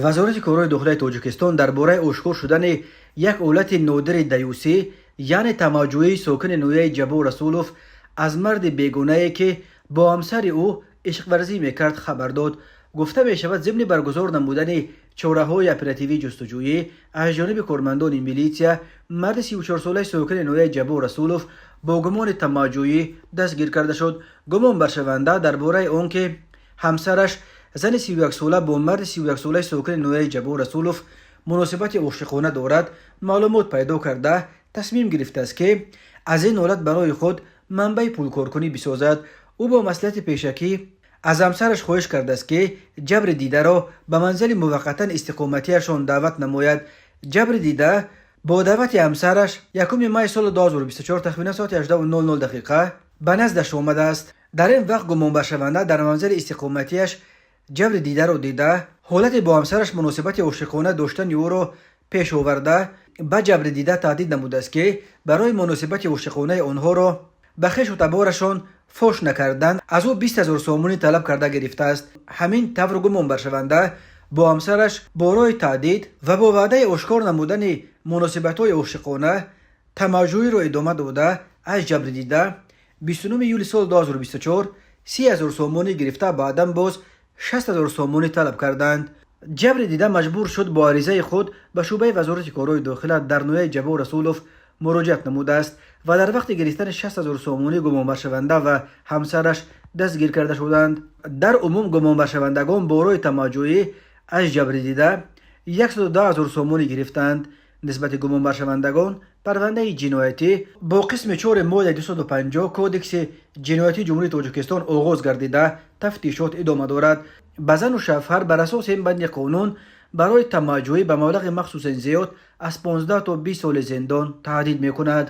Вазорати корҳои дохилаи Тоҷикистон дар бораи ошкор шудани як ҳолати нодири даюсӣ, яъне тамаъҷӯии сокини ноҳияи Ҷаббор Расулов аз марди бегонае, ки бо ҳамсари ӯ ишқварзӣ мекард, хабар дод. Гуфта мешавад, зимни баргузор намудани чораҳои оперативии ҷустуҷӯӣ аз ҷониби кормандони милитсия марди 34-солаи сокини ноҳияи Ҷаббор Расулов бо гумони тамаъҷӯӣ дастгир карда шуд. Гумонбаршаванда дар бораи он ки ҳамсараш, зани 31-сола, бо марди 31-солаи сокини ноҳияи Ҷаббор Расулов муносибати ошиқона дорад, маълумот пайдо карда, тасмим гирифтааст, ки аз ин ҳолат барои худ манбаи пулкоркунӣ бисозад. Ӯ бо маслиҳати пешакӣ аз ҳамсараш хоҳиш кардааст, ки ҷабри дидаро ба манзили муваққатан истиқоматиашон даъват намояд. Ҷабри дида бо даъвати ҳамсараш 1 май соли 2024 тахминан соати 18:00 дақиқа ба наздаш омадааст. Дар ин вақт гумонбаршаванда дар манзили истиқоматиаш ҷабри дидаро дида, ҳолати бо ҳамсараш муносибати ошиқона доштани ӯро пеш оварда, ба ҷабри дида таҳдид намудааст, ки барои муносибати ошиқонаи онҳоро ба хешу таборашон фош накардан аз ӯ 20 000 сомонӣ талаб карда гирифтааст. Ҳамин тавр гумонбаршаванда бо ҳамсараш бо роҳи таҳдид ва бо ваъдаи ошкор намудани муносибатҳои ошиқона тамаъҷӯиро идома дода, аз ҷабри дида 29 июли соли 2024 30 000 сомонӣ гирифта, баъдан боз 60 000 сомонӣ талаб карданд. Ҷабри дида маҷбур шуд бо аризаи худ ба шӯъбаи Вазорати корҳои дохила дар ноҳияи Ҷаббор Расулов муроҷиат намудааст ва дар вақти гирифтани 60 000 сомонӣ гумонбаршаванда ва ҳамсараш дастгир карда шуданд. Дар умум гумонбаршавандагон бо роҳи тамаъҷӯӣ аз ҷабри дида 110 000 сомонӣ гирифтанд. Нисбати гумонбаршавандагон парвандаи ҷиноятӣ бо қисми 4 моддаи 250 Кодекси ҷиноятии Ҷумҳурии Тоҷикистон оғоз гардида, тафтишот идома дорад. Ба зану шавҳар бар асоси ин банди қонун барои тамаъҷӯӣ ба маблағи махсусан зиёд аз 15 то 20 соли зиндон таҳдид мекунад.